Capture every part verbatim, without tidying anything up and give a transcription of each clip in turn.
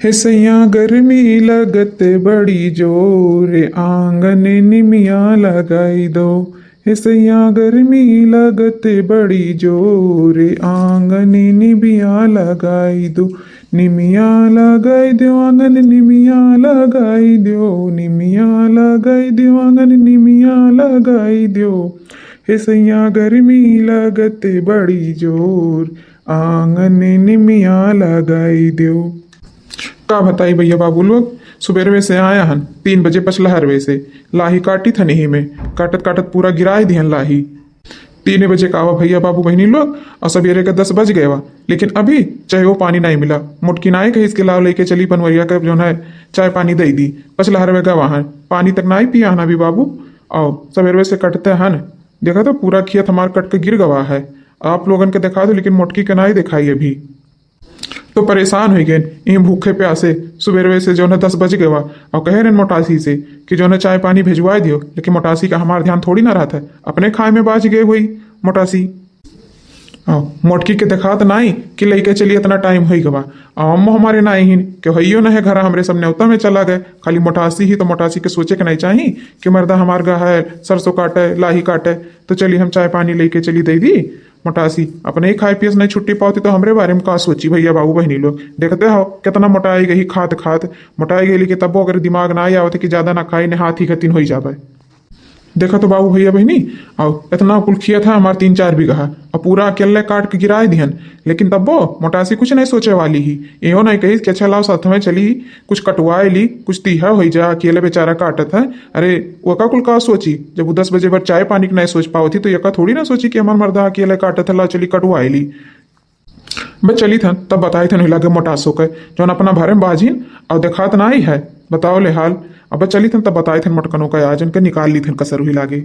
हे सैया गर्मी लगत बड़ी जोर, आंगन निमिया लगाई दो। हे सैया गर्मी लगत बड़ी जोर, आंगन निमिया लगाई दो। निमिया लगाई दो, आंगन निमिया लगाई दो, निमिया लगाई दो, आंगन निमिया लगाई दो। हे सैया गर्मी लगत बड़ी जोर, आंगन निमिया लगाई दो। का बताई भैया बाबू लोग, सुबेरवे से आया हन, तीन बजे पछलहरवे से लाही काटी थन, यही में काटत काटत पूरा गिराए दिहन लाही। तीन बजे का आवा भैया बाबू बहनी लोग, और सवेरे के दस बज गए बा, लेकिन अभी चाहे वो पानी नहीं मिला। मोटकी नाई कहिस के लाओ लेके चली बनवरिया के जौन है चाय पानी दे दी। पछलहरवे गवा है, पानी तक नहीं पिया है ना अभी बाबू। आओ सवेरवे से कटते हैं न, देखा तो पूरा खेत हमार कट के गिर गवा है। आप लोगन के दिखा दो, लेकिन मोटकी के नाई दिखाई अभी। तो परेशान हो गए यहीं भूखे प्यासे। सुबेरवे से जौन है दस बज गए बा, और कहे रहे मोटासी से कि जौन है चाय पानी भेजवा दियो, लेकिन मोटासी का हमार ध्यान थोड़ी ना रहता है, अपने खाए में बाज गए हुई मोटासी। हाँ, मोटकी के देखात नाई कि लइके चली, इतना टाइम होई गवा। अम्मो हमारे नाई हिन कि हइयो न है घर, हमरे सब न्योता में चला गए। खाली मोटासी ही तो मोटासी के सोचे के नहीं चाही कि मर्दा हमार गा है, सरसों काटे, लाही काटे, तो चली हम चाय पानी लेके चली दे दी। मोटासी अपने ही खाए पिए से नहीं छुट्टी पावती तो हमरे बारे में का सोची भैया बाबू बहनी लोग। देखते हो कितना मोटाई गई खात खात, मोटाई गई, लेकिन तब्बो अगर दिमाग ना आवत कि ज्यादा ना खाई, ने हाथ ही खतिन होई जावे। देखा तो बाबू भैया बहनी, आओ इतना कुल खेत है हमार तीन चार बीघा, और पूरा अकेले काट के गिराए दिहन, लेकिन तब्बो मोटासी कुछ नहीं सोचे वाली ही। एहो नहीं कही कि अच्छा लाओ साथ में चली, कुछ कटवाए ली, कुछ तीहा होई जा, अकेले बेचारा काटत है। अरे ओका कुल का सोची, जब वो दस बजे भर चाय पानी के नहीं सोच पावत ही तो एका थोड़ी ना सोची कि हमार मर्दा अकेले काटत है, लाओ चली कटवाए ली। बस चली थन तब बताई थन हिला के मोटासो के, जौन अपना भरे में बाझिन और देखात नाई है। बताओ ले हाल। अब चली थन तब बताई थन मोटकनो का, आज उनके निकाल ली थन कसर हिला के।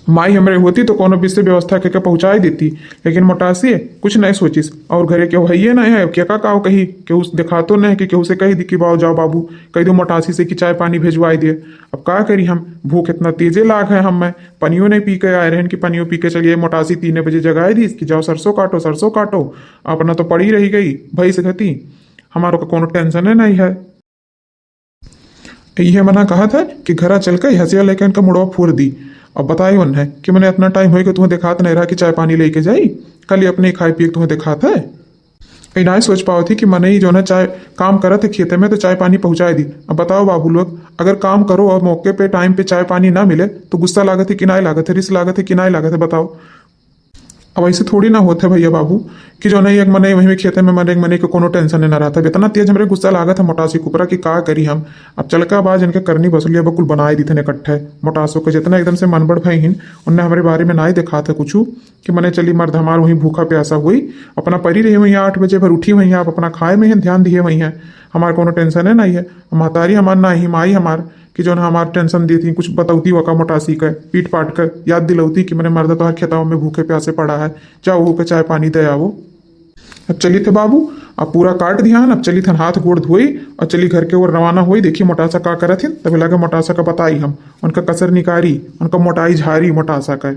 माई हमरे होती तो कोनो विशेष व्यवस्था करके पहुँचाई देती, लेकिन मोटासी कुछ नहीं सोचिस। और घरे केहू हइये नहीं है, केका काव कही, केहू देखातो नहीं कि केहू से कही दी कि बाओ जाओ बाबू, कह दो मोटासी से कि चाय पानी भेजवाई दे। अब का करी हम, भूख इतना तेजे लाग है हम में, पनियो नहीं पी के आए रहन कि पनियो पी के चलिए। मोटासी तीन बजे जगाए दीस कि जाओ सरसों काटो, सरसों काटो। अपना तो पड़ी रही गई भैंस घती, हमारो का कोनो टेंशन नहीं है। ये मना कहा था कि घरा चल के हंसिया लेके इनका मुड़वा फोड़ दी। अब बताई उन्हें कि मैंने इतना टाइम होई कि तुम्हें देखात नहीं रहा कि चाय पानी लेके जाई, खाली अपने ही खाए पिए के तुम्हें देखात है। कहीं ना सोच पावत ही कि मनई जो ना चाय काम करत है खेते में तो चाय पानी पहुँचाए दी। अब बताओ बाबू लोग, अगर काम करो और मौके पे टाइम पे चाय पानी ना मिले तो गुस्सा लागत है कि ना लागत है, रिस लागत है कि ना लागत है, बताओ। अब ऐसे थोड़ी ना होत है भैया बाबू कि जो नहीं एक मनई वहीं खेते में मरे, एक मनई के कोनो टेंशन ना रहता है। इतना तेज हमरे गुस्सा लागत है मोटासी कुपरा कि का करी हम। अब चल का बाज इनके करनी बसुली अब कुल बनाए दी थे इकट्ठे। मोटासो के जितना एकदम से मनबड़ भई हिन, उनने हमरे बारे में ना ही देखा था कुछ कि मने चली मर्द हमार वहीं भूखा प्यासा हुई, अपना परी रही हुई आठ बजे भर उठी हुई हैं, आप अपना खाए में ही ध्यान दिए हुई हैं, हमार कोनो टेंशन है नहीं है। महतारी हमार ना ही माई हमार कि जौन हमार टेंशन देती, कुछ बतौती वका मोटासी के, पीट पाट के याद दिलौती कि मने मर्दा तोहर खेतावा में भूखे प्यासे पड़ा है, जाओ ओके चाय पानी दे आवो। अब चली थे बाबू, अब पूरा काट दिया हन, अब चली थन हाथ गोड़ धोई और चली घर के ओर रवाना होई। देखी मोटासा का करत हिन, तभी लगे मोटासा का बताई हम, उनका कसर निकारी, उनका मोटाई झारी मोटासा का।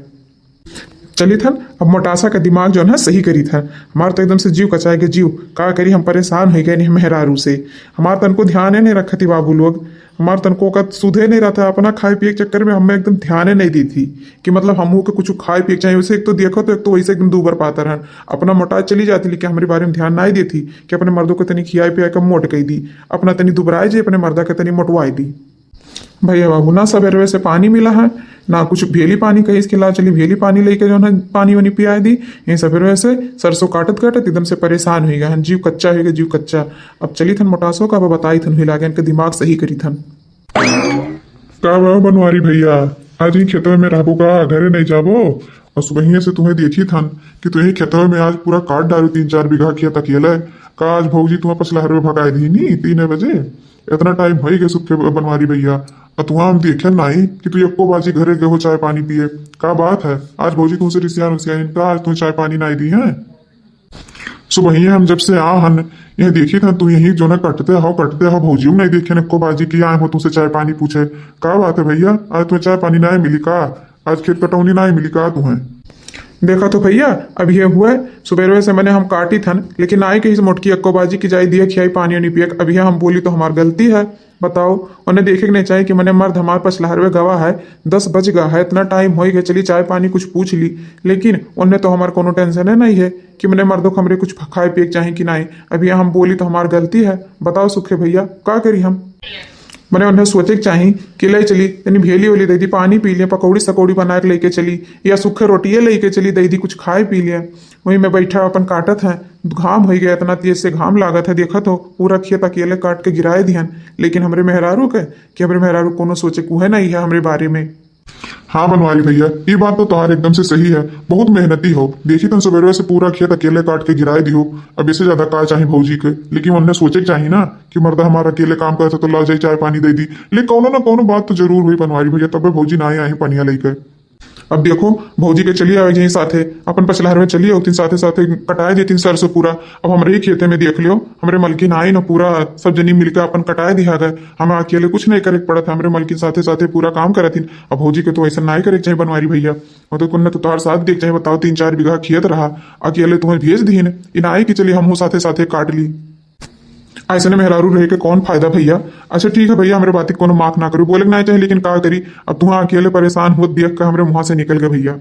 चली थन, अब मोटासा का दिमाग जौन है सही करी थन। हमार तो एकदम से जीव कचाए के जीव, का करी हम परेशान हो गए नहीं मेहरारू से। हमार तनको ध्यान है नहीं रखती बाबू लोग, हमार तनको का सुधे नहीं रहता। अपना खाए पिए के चक्कर में हमें एकदम ध्यान नहीं दी थी कि मतलब हमहू के कुछ खाए पिए के चाहिए। वैसे एक तो देखो तो एक तो वैसे एकदम दूबर पातर हन, अपना मोटा चली जाती लेकिन हमारे बारे में ध्यान नहीं देती कि अपने मर्दों को तनी खियाए पियाए के मोट कही दी, अपना तनी दुबराए जे अपने मर्दा के तनी मोटवाए दी। भैया बाबू ना सबेरवे से पानी मिला है, ना कुछ भेली पानी कही इसके ला चली भेली पानी लेके जो है पानी वानी पियाए दी। ये सबेरवे से सरसों काटत काटत एकदम से परेशान हुई गए हैं, जीव कच्चा हुई गए, जीव कच्चा। अब चली थन मोटासो का अब बताई थन हुई लागे इनके दिमाग सही करी थन। का बा बनवारी भैया, आज ही खेतवे में रहबो का, घरे नहीं जाबो? और सुबहिया से तुम्हें देखी थन कि तुम्हें खेतवे में आज पूरा काट डालू तीन चार बीघा खेत अकेले। का आज भौजी तुम्हें पछलहरवे भगाए दी नी तीन बजे? इतना टाइम हो ही गए सुखे बनवारी भैया, और तुम हम देखे नहीं कि तू एको बाजी घरे गए हो चाय पानी पिए। का बात है, आज भौजी तुमसे रिसियान उसियान का आज तुम्हें चाय पानी नहीं दी है? सुबहिया हम जब से आ हन, यह देखी था तू यही जो ना कटते हो, कटते हो, भौजी नहीं देखे एको बाजी की आए हो तुमसे चाय पानी पूछे। का बात है भैया, आज तुम्हें चाय पानी नहीं मिली का? आज खेत कटौनी नहीं मिली का तुम्हें? देखा तो भइया, अब ये हुए, सुबेरवे से मने हम काटी थन, लेकिन नाई कहिस मोटकी अक्को बाजी कि जाई दिया खियाई पानी उनी पियक। अब ये हम बोली तो हमार गलती है। बताओ, उन्हें देखे के नहीं चाहिए कि मने मर्द हमार पछलहरवे गवा है, दस बज गा है, इतना टाइम होइ गए, चली चाय पानी कुछ पूछ ली। लेकिन उन्हें तो हमार कोनो टेंशन है नहीं है कि मने मर्दो को हमरे कुछ खाए पिए के चाही कि नहीं। अब ये हम बोली तो हमार गलती है। बताओ सुखे भइया, का करी हम? मने उन्हें सोचे के चाही कि ले चली, तनी भेली ओली दे दी, पानी पी लिया, पकौड़ी सकौड़ी बना के लेके चली, या सूखे रोटिये लेके चली, दे दी, कुछ खाए पी लिया। वहीं मैं बैठा अपन काटत है, घाम होइ गया, इतना तेज से घाम लागत है, देखत हो पूरा खेत अकेले काट के गिराए दिहन। लेकिन हमरे मेहरारू के, कि हमरे मेहरारू कोनो सोचे कुहे नहीं है हमरे बारे में। हाँ बनवारी भइया, ये बात तो तोहार एकदम से सही है। बहुत मेहनती हो, देखी तन सुबेरवे से पूरा खेत अकेले काट के गिराए दिहो। अब इससे ज्यादा का चाही भौजी के? लेकिन उन्हें सोचे के चाही ना कि मर्दा हमारा अकेले काम करता तो ला जाई चाय पानी दे दी। ले कौनो ना कौनो बात तो जरूर हुई बनवारी भइया, तबे भौजी ना आई पनिया लेकर। अब देखो, भौजी के चली आवे यहीं साथे, अपन पछलहरवे चली आउतिन, साथे साथे कटाए देतिन सरसों पूरा। अब हमरे ही खेते में देख लियो, हमरे मलकिन आई न, पूरा सब जनी मिलके अपन कटाए दिहा गए। हमें अकेले कुछ नहीं करे के पड़त है, हमरे मलकिन साथे साथे पूरा काम करतिन। अब भौजी के तो ऐसा नहीं करे के चाही बनवारी भइया, वो तो कुन्ने तो तोहार साथ देख चाहे, बताओ, तीन चार बीघा खेत रहा, अकेले तुम्हें भेज दीन, इन आई कि चली हमहू साथे साथे काट ली। ऐसे ने मेहरारू रहे के कौन फायदा भइया? अच्छा ठीक है भइया, हमरे बात के कोनो माफ ना करो, बोले के ना चाहे, लेकिन का करी, अब तुहा अकेले परेशान होत देख के हमरे मुँह से निकल गए भइया।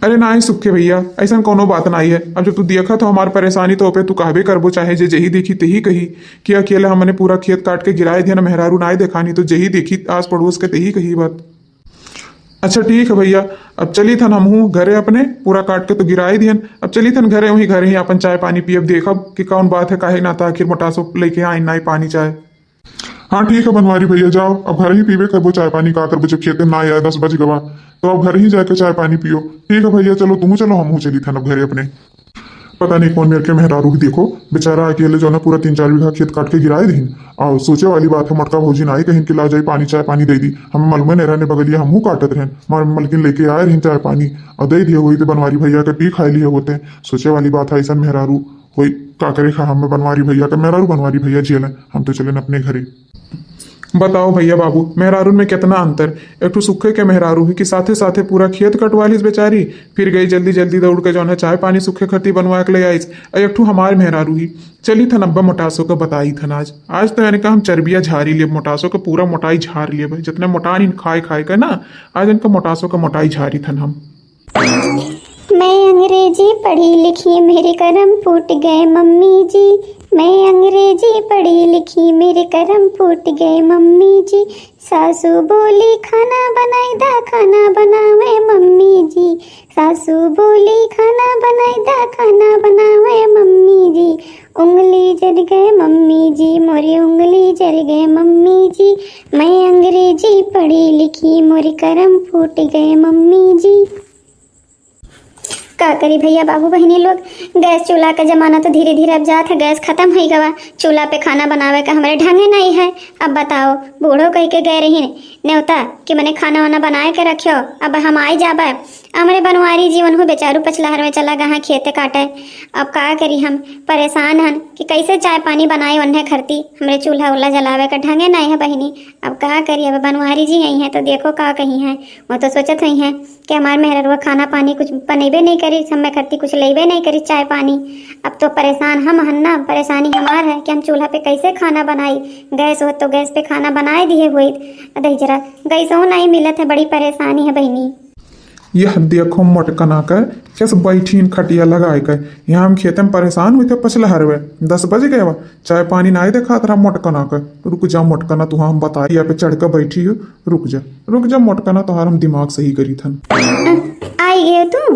अरे नाई सुखे भइया, ऐसा कोनो बात नाई है। अब जब तू देखा तो हमार परेशानी तो पे तू कहबे करबो, चाहे जे जही देखी तेही कही कि अकेले हमने पूरा खेत काट के गिराए दिया ना, मेहरारू नाई देखानी तो जही देखी आस पड़ोस के तेही कही बात। अच्छा ठीक है भइया, अब चली थन हमहू घरे अपने, पूरा काट के तो गिराए दिहन। अब चली थन घरे, वहीं घरे ही अपन चाय पानी पियब, देखब कि कौन बात है, काहे ना तो आखिर मोटासो लेके आई नाई पानी चाय। हाँ ठीक है बनवारी भइया, जाओ अब घर ही पीबे करबो चाय पानी, का करबो जब खेते ना आया, दस बज गवा, तो अब घर ही जाके चाय पानी पियो। ठीक है भइया, चलो तुम चलो, हमहू चली थन अब घरे अपने। पता नहीं कौन मेर के मेहरारू ही देखो, बेचारा अकेले जो ना पूरा तीन चार बीघा खेत काट के गिराए दीन। और सोचे वाली बात है, मोटका भौजी नाई कहिन कि ला जाई पानी, चाय पानी दे दी। हमें मालूम है नहीं रहने बगलिया हमहू काटत रहन, मार मलकिन लेके आए रहिन चाय पानी और दे दिए हुई तो बनवारी भइया के पी खाए लिए होते। सोचे वाली बात है, ऐसा मेहरारू होई का करे खा हमें बनवारी भइया के मेहरारू बनवारी भइया जियलन, हम तो चलन अपने घरे। बताओ भइया बाबू, मेहरारून में कितना अंतर। एक ठो सुखे के मेहरारू ही कि साथे साथे पूरा खेत कटवा लीस बेचारी, फिर गई जल्दी जल्दी दौड़ के जौन है चाय पानी सुखे खती बनवा के ले आइस। और एक ठो हमार मेहरारू ही। चली थन अब्बा मोटासो के बताई थन आज। आज तो यानी कि हम चर्बिया झारी लिए मोटासो के, पूरा मोटाई झार लिए भाई, जितने मोटान इन खाए खाए के ना, आज इनका मोटासो के मोटाई झारी थन हम। मैं अंग्रेजी पढ़ी लिखी, मेरे करम फूट गए मम्मी जी। मैं अंग्रेजी पढ़ी लिखी, मेरे करम फूट गए मम्मी जी। सासू बोली खाना बनाई दा, खाना बनावे मम्मी जी। सासू बोली खाना बनाई दा, खाना बनावे मम्मी जी। उंगली जर गए मम्मी जी, मोरी उंगली जर गए मम्मी जी। मैं अंग्रेजी पढ़ी लिखी, मोरी करम फूट गए मम्मी जी। का करी भइया बाबू बहिनी लोग, गैस चूल्हा का जमाना तो धीरे धीरे अब जात है, गैस खतम होइ गवा, चूल्हा पे खाना बनावे का हमरे ढंगे नहीं है। अब बताओ, बूढ़ो कहि के गए रही नेवता कि मने खाना वाना बनाए के रखियो, अब हम आई जाबे। हमरे बनवारी जी उनहु बेचारू पछलहर में चला गए हैं खेते काटे। अब का करी, हम परेशान हन कि कैसे चाय पानी बनाई उन्हें खरती, हमरे चूल्हा उल्हा जलावे का ढंगे नहीं है बहिनी। अब का करी, अब बनवारी जी आई हैं तो देखो का कही हैं, वो तो सोचत हुई हैं कि हमार मेहररुआ खाना पानी कुछ बनइबे नहीं करी, समय खरती कुछ लेबे नहीं करी चाय पानी। अब तो परेशान हम हन ना, परेशानी हमार है कि हम चूल्हा पे कैसे खाना बनाई। गैस होत तो गैस पे खाना बनाए दिए होइत, अदही जरा गैसो नहीं मिलत है, बड़ी परेशानी है बहिनी। यह देखो मोटकना के, कैसे बैठी इन खटिया लगाए के। यहाँ हम खेते में परेशान हुई थे पछले हरवे, दस बज गए बा, चाय पानी नाई देखात रहा मोटकना के। रुक जा मोटकना, तू हम बताई, यहाँ पे चढ़ के बैठी हो, रुक जा, रुक जा मोटकना, तोहार हम दिमाग सही करी थन। आई गए तू,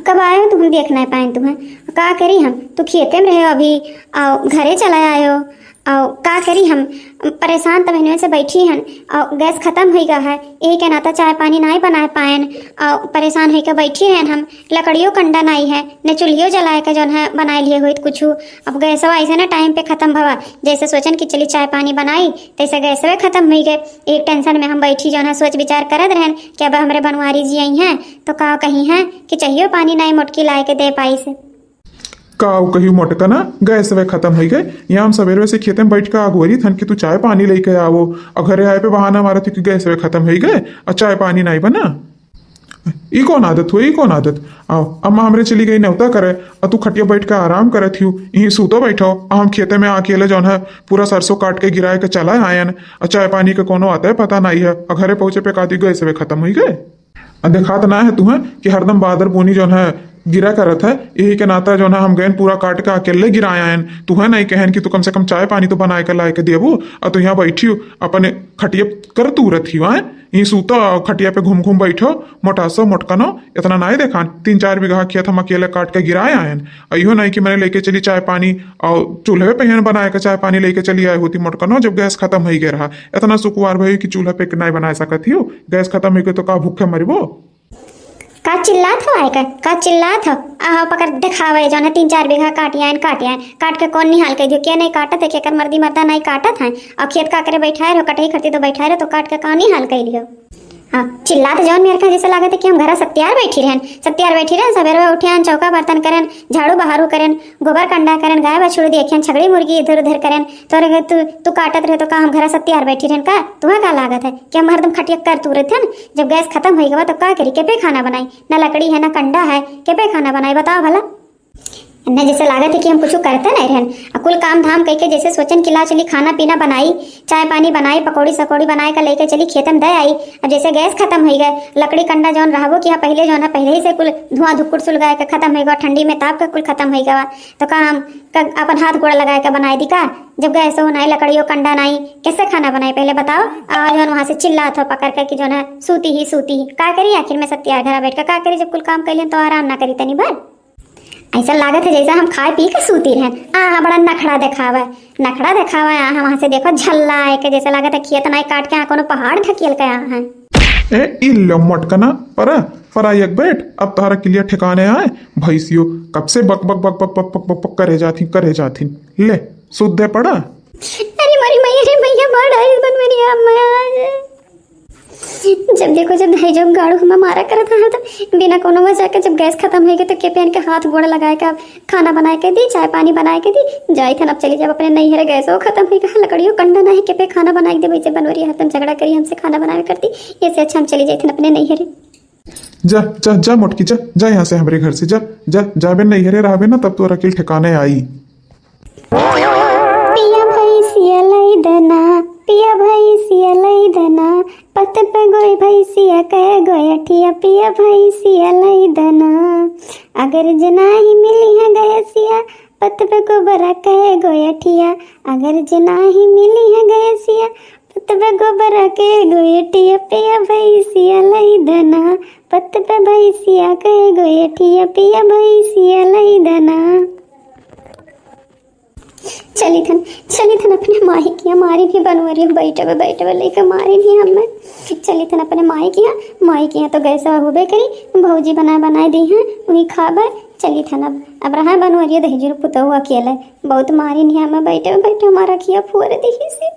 कब आयो तू, हम देख नहीं पाए तुम्हें। का करी हम, तू खेते में रहे अभी, आओ घरे चला आयो। और का करी हम, परेशान त बहनवे से बैठी हन, और गैस खतम हुई गा है, यही के नाता चाय पानी नाई बनाए पाएन, और परेशान होके बैठी रहन हम। लकड़ियों कंडा नाई है, न चूल्हियों जलाए के जौन है बनाए लिए हुई कुछ। अब गैसवा ऐसे ना टाइम पे खतम भवा, जैसे सोचन कि चली चाय पानी बनाई, तैसे गैसवे खतम हुई गए। एक टेंशन में हम बैठी जौन है सोच विचार करत रहन कि अब हमरे बनवारी जी आई हैं तो का कही हैं कि चाहिए पानी नाई मोटकी लाए के दे पाई से। का उ कही मोटकना, गैसवे खतम हुई गए। यहाँ हम सवेरे से खेते में बैठ के आगोरी थन कि तू चाय पानी लेके आवो, और घरे आए पे बहाना मारत हो कि गैसवे खतम हुई गए और चाय पानी नहीं बना। ई कौन आदत हुई, ई कौन आदत? आओ, अम्मा हमरे चली गई नेवता करे, अ तू खटिया बैठ के आराम करत हियो, यहीं सूतो बैठो, अ हम खेते में अकेले जौन है पूरा सरसों काट के गिराए के चला आयन, अ चाय पानी के कोनो आते पता नहीं है, अ घरे पहुँचे पे कादी गैस वे खत्म हुई गए। अ देखात ना है तुहें कि हरदम बादर बूनी जौन है गिरा करत है, यही के नाता जौन है हम गैन पूरा काट के अकेले गिराए आयन। तुहें नहीं कहन कि तू कम से कम चाय पानी तो बनाए के लाए के देबू, अ तू यहाँ बैठी हो अपने खटिया कर तूरत ही आए। यहीं सूतो, खटिया पे घूम घूम बैठो, मोटासो मोटकनो, इतना नाई देखान, तीन चार बीघा खेत हम अकेले काट के गिराए आयन। अ इहो नहीं कि मैंने लेके चली चाय पानी, और चूल्हे पे हियन बनाए के चाय पानी लेके चली आए होती मोटकनो, जब गैस खत्म हो गए रहा। इतना सुकुवार भई कि चूल्हा पे नाई बनाए सकत हियो, गैस खत्म हो गए तो का भूखे मरिबो? का चिल्लात हो आए का? का चिल्लात हो? आहो पकड़ देखावे, जौन है तीन चार बीघा काट आयन, काट आयन, काट के कौन निहाल कह दियो? के नहीं काटत है, केकर मर्दी मर्दा नहीं काटत है, और खेत का करे बैठाए रहो, कटही खरती तो बैठाए रहो, तो काट के कौन निहाल कह लियो? हाँ, चिल्लात जौन मेरे का जैसे लागत है कि हम घरा सत्यार बैठी रहन, सत्यार बैठी रहन, सवेरे उठियन, चौका बर्तन करन, झाड़ू बहारू करन, गोबर कंडा करन, गाय बछड़ू देखियन, छगड़ी मुर्गी इधर उधर करन, तोरे के तू, तू काटत रहे तो का हम घरा सत्यार बैठी रहन का? तुम्हें का लागत है कि हम हरदम खटिया कर तूरत हन? जब गैस खत्म हो गवा तो का करी? के पे खाना बनाई? ना लकड़ी है, ना कंडा है, के पे खाना बनाई, बताओ भला। न जैसे लागत है कि हम कुछ करते नहीं रहन। आ कुल काम धाम कह के जैसे सोचन कि ला चली खाना पीना बनाई, चाय पानी बनाई, पकौड़ी सकौड़ी बनाए का लेके चली खेतन दे आई। अब जैसे गैस खत्म हो गए, लकड़ी कंडा जौन रहबो कि हाँ पहले जौन है पहले ही से कुल धुआं धुक्कुर सुलगाए के खत्म हो गवा, ठंडी में ताप के कुल खत्म हो गवा, तो का हम क-, अपन हाथ गोड़ लगाए के बनाए दी का? जब गैसो नाई, लकड़ियो कंडा नाई, कैसे खाना बनाई पहले बताओ? और जौन वहाँ से चिल्लात हो पकड़ के कि जौन है सूती ही सूती ही, का करी आखिर में सत्यार घरा बैठ के का करी? जब कुल काम कैले तो आराम ना करी तनी भर। ऐसा लागत है जैसे हम खाए पी के सूती रहन। आ, हाँ, बड़ा नखड़ा देखावे, नखड़ा देखावे। आ, वहाँ से देखो झल्ला आए के जैसे लागत है खेत नाई काट के आ कोनो पहाड़ ढकेल के आ है। ए, ई लो मटकना, परा, परा एक बैठ, अब तहरा किलिया ठिकाने आए। भैंसियो कब से बक बक बक बक बक बक बक बक करे जाथिन, करे जाथिन। ले, सुद्धे पड़ा। अरे मोरी मैया रे मैया, मार आई बनवरिया अम्मा आज। जब देखो जब है जो गाड़ू हमें मारा करत है, तो बिना कोनो वजह के जब गैस खत्म हो गए तो के पेन के हाथ गोड़ लगाए के अब खाना बनाए के दी, चाय पानी बनाए के दी, जाई थन अब चली जब अपने नैहरे, गैसो खत्म हो गए, लकड़ियों कंडा नहीं के पे खाना बनाए के दे, वैसे बनवरिया हरदम झगड़ा करी हमसे खाना बनावे करती, ऐसे अच्छा हम चली जाई थन अपने नैहरे। जा, जा, जा मोटकी, जा, जा यहाँ से हमरे घर से, जा, जा, जाबे नैहरे रहबे ना, तब तोरा अकिल ठिकाने आई। पिया भैंसिया लई दना, पिया भैंसिया लई दना, पत पे गोई भैंसिया कहे गोयठिया, पिया भैंसिया लई दना। अगर जे नाही मिली है गैसिया, पत पे गोबरा कहे गोयठिया, अगर जे नाही मिली है गैसिया, पत पे गोबरा के गोयठिया, पिया भैंसिया लई दना, पत पे भैंसिया कहे गोयठिया, पिया भैंसिया लई दना। चली थन, चली थन अपने माई किया, मारी भी बनवरिया बैठबे, बैठबे लेके मारी भी हमें। चली थन अपने माई किया, माई किया तो गैस होबे करी, भौजी बनाए बनाए दी हैं, वही खाबे। चली थन अब, अब रहा बनवरिया दहिजरू पुतहु अकेले, बहुत मारी नहीं हमें, बैठबे बैठे हमारा खिया फुअर दी से।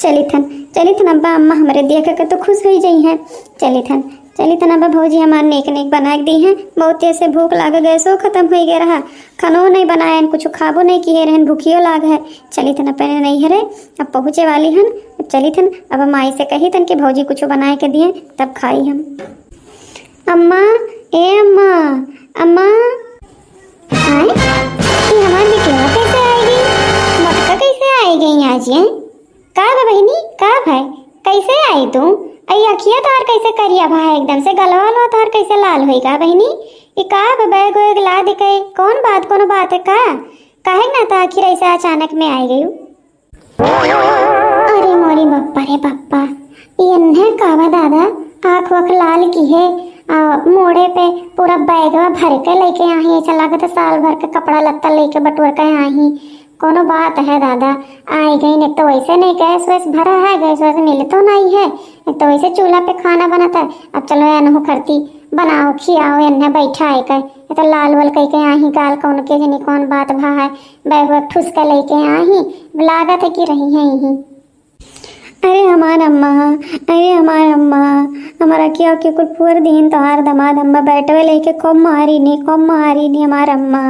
चली थन, चली थन अब्बा, अम्मा हमरे देख के तो खुश होई जाई हैं। चली थन, चली थन अब्बा, भौजी हमार नेक नेक बना के दी हैं। बहुत तेज से भूख लाग गए, सो खत्म हो गए रहा, खानो नहीं बनाए, कुछ खाबो नहीं किए रहन, भूखियो लाग है। चली थन अपने नैहरे, अब पहुँचे वाली हन। अब चली थन, अब माई से कही थन कि भौजी कुछ बनाए के दिए, तब खाई हम। अम्मा, ए अम्मा, अम्मा। आय, ई हमार बिटिया कैसे आइ गई? मोटका कैसे आइ गई आज ये? का बा बहिनी, का भाई, कैसे आई तू? अई अखिया तोहार कैसे करिया भा है एकदम से, गलवा वलवा तोहार कैसे लाल होई का बहिनी? ई का बा, बैग वैग लाद के, कौन बात, कोनो बात है का? काहे ना तो आखिर ऐसे अचानक में आइ गई? अरे मोरी बप्पा रे बप्पा, ई एन्हे का बा दादा, आँख वाँख लाल किहे, आ मोड़े पे पूरा बैगवा भर के लेके आही, ऐसा लागत है साल भर के कपड़ा लत्ता लेके बटोर के आही। कोनो बात है दादा, आइ गई, नहीं तो वैसे नहीं गैस वैस भरा है, गैस वैस मिलतो नहीं है, नहीं तो वैसे चूल्हा पे खाना बनत है। अब चलो एनहु खरती बनाओ, खियाओ, एन्हे बैठा है के, ये तो लाल वाल कह के आही गाल, कौन के जनी कौन बात भा है, बैग वैग ठुस के लेके आही, लागत है कि रही है यहीं। अरे हमार अम्मा, अरे हमार अम्मा, हमारा क्यों के कुल फुअर दीन तोहार दमाद अम्मा, बैठवे लेके खूब मारी नी, खूब मारी नी हमार अम्मा।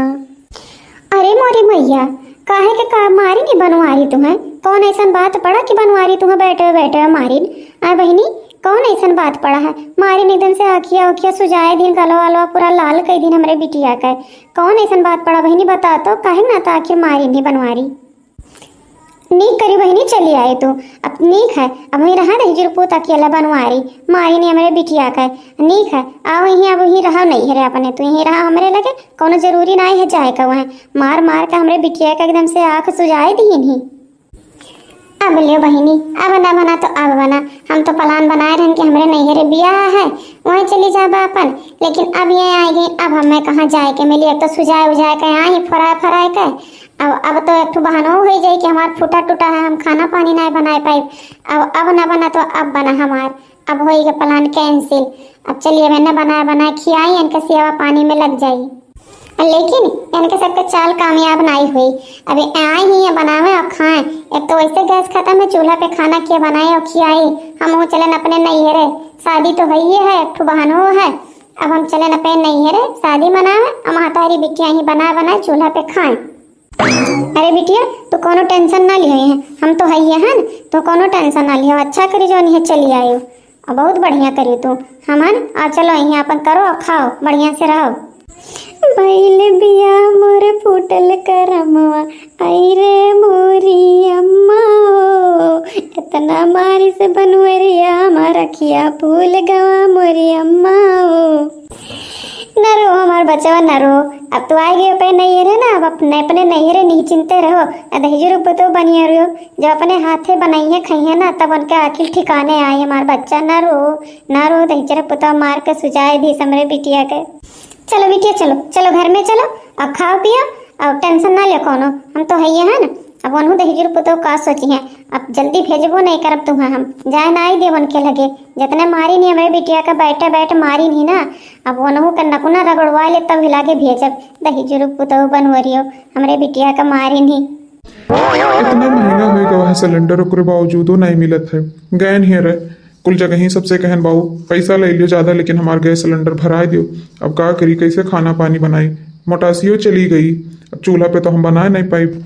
अरे मोरी मैया, काहे के का मारी नी बनवारी तुम्हें? कौन ऐसन बात पड़ा कि बनवारी तुम्हें बैठवे बैठवे मारी? आ बहिनी, कौन ऐसन बात पड़ा है? मारिन एकदम से आँखिया उखिया सुजाए दिन, गलवा अलवा पूरा लाल कइ दिन हमरे बिटिया के। कौन ऐसन बात पड़ा बहिनी, बता तो, काहे ना तो आखिर मारिन ही बनवारी। नीक करी बहिनी, चली आए तू। अब नीक है, अब वहीं रहा दहिजुर पूत अकेला बनवारी, मारिन ही हमरे बिटिया के। नीक है, आओ यहीं, अब यहीं रहा नैहरे अपने, तू यहीं रहा हमरे लगे, कौनो जरूरी नाई है जाए का वहाँ। मार मार के हमरे बिटिया के एकदम से आँख सुजाए दीन ही। अब लियो बहिनी, अब ना बना तो अब बना। हम तो plan बनाए रहन कि हमरे नैहरे बियाह है, वहीं चली जाबा अपन, लेकिन अब ये आइ गई, अब हमें कहाँ जाए के मिली। अब तो सुजाए उजाए के आई फराए फराए के, अब अब तो एक ठो बहानो होइ जाई कि हमार फूटा टूटा है, हम खाना पानी नाई बनाए पाइब। अब अब ना बना तो अब बना हमार, अब होई के plan cancel। अब चलिए अब ना बनाए बनाए खियाई, इनके सेवा पानी में लग जाई। लेकिन इनके सबके चाल कामयाब नाई हुई। अभी आई ही है बनावे और खाएं। एक तो वैसे गैस खत्म है, चूल्हा पे खाना के बनाए और खियाई। हम वो चलन अपने नैहरे, शादी तो है ही है, एक ठो बहनो है। अब हम चलन अपने नैहरे शादी मनावे और महतारी बिटिया ही बना बनाए चूल्हा पे खाएं। अरे बिटिया, तू कोनो tension ना लियो है, हम तो है ही हन, तू कोनो tension ना लियो। अच्छा करी जो नहीं चली आयो। अब बहुत बढ़िया करी तू। हमन, आ चलो, यहाँ अपन करो और खाओ, बढ़िया से रहो। भइल बिया मोर फूटल करमवा, आई रे मोरी अम्मा ओ, इतना मारिस बनवरिया हमार अखिया फूल गवा मोरी अम्मा ओ। ना रो हमार बचवा, ना रो। अब तू आ गए अपने नैहरे ना, अब अपने, अपने नैहरे नहीं चिंते रहो। आ दहिजरू पुतो बनिया रहो, जब अपने हाथे बनाई है खाई है ना, तब उनके आखिर ठिकाने आए हमार बच्चा। ना रो, ना रो, दहिजरा पुतो मार के सुजाए दी हमरे बिटिया के। चलो बिटिया, चलो, चलो घर में चलो, अब खाओ पियो, अब tension ना ले कोनो, हम तो है ही है ना। अब वनहु दहिजरू पुतो का सोची है, अब जल्दी भेजबो नहीं करब तुहा, हम जाए ना आई देवन के लगे। जितने मारिन ही हमरे बिटिया का बैठे बैठ मारिन ही ना, अब वनहु का नकुना रगड़वा ले तब हिला के भेजब। दहिजरू पुतो बनवरियो हमरे बिटिया का मारिन ही। इतना महंगा होइ गवा है सिलेंडर, ओकरे बावजूदो नहीं मिलत है। गैन ही रहे, कुल जगह ही सबसे कहन बाऊ, पैसा ले लियो ज्यादा, लेकिन हमार गैस सिलेंडर भराए दियो। अब का करी, कैसे खाना पानी बनाई? मोटासियो चली गई, अब चूल्हा पे तो हम बनाए नहीं पाइब।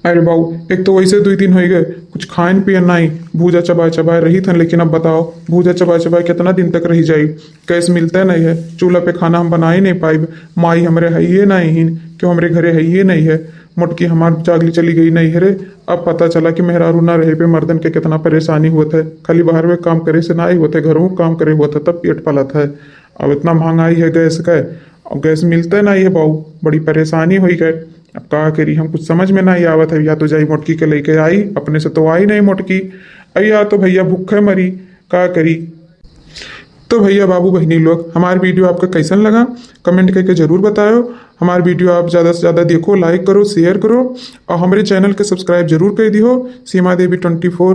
अरे बाऊ, एक तो वैसे दुई दिन होइ गए, कुछ खाइन पियन नाई, भूजा चबाए चबाए रही थन, लेकिन अब बताओ, भूजा चबाए चबाए कितना दिन तक रही जाई? गैस मिलते नहीं है, चूल्हा पे खाना हम बनाए नहीं पाइब। माई हमरे हइये नहीं हिन, क्यों हमरे घरे हइये नहीं है। मोटकी हमार जागली चली गई नैहरे। अब पता चला कि मेहरारू ना रहे पे मर्दन के कितना परेशानी होत है। खाली बाहर में काम करे से ना ही होत है, घरों में काम करे होत है, तब पेट पालत है। अब इतना महंगाई है गैस का, अब गैस मिलते ना ही है बाऊ, बड़ी परेशानी हुई गए। अब का करी, हम कुछ समझ में ना ही आवत है। या तो जाई मोटकी के लेके आई, अपने से तो आई नहीं मोटकी, अब या तो भैया भूखे मरी, का करी। तो भैया बाबू बहिनी लोग, हमार video आपका कैसन लगा, comment करके जरूर बतायो। हमार video आप ज्यादा से ज्यादा देखो, like करो, share करो और हमरे channel के subscribe जरूर कर दियो, सीमा देवी twenty four।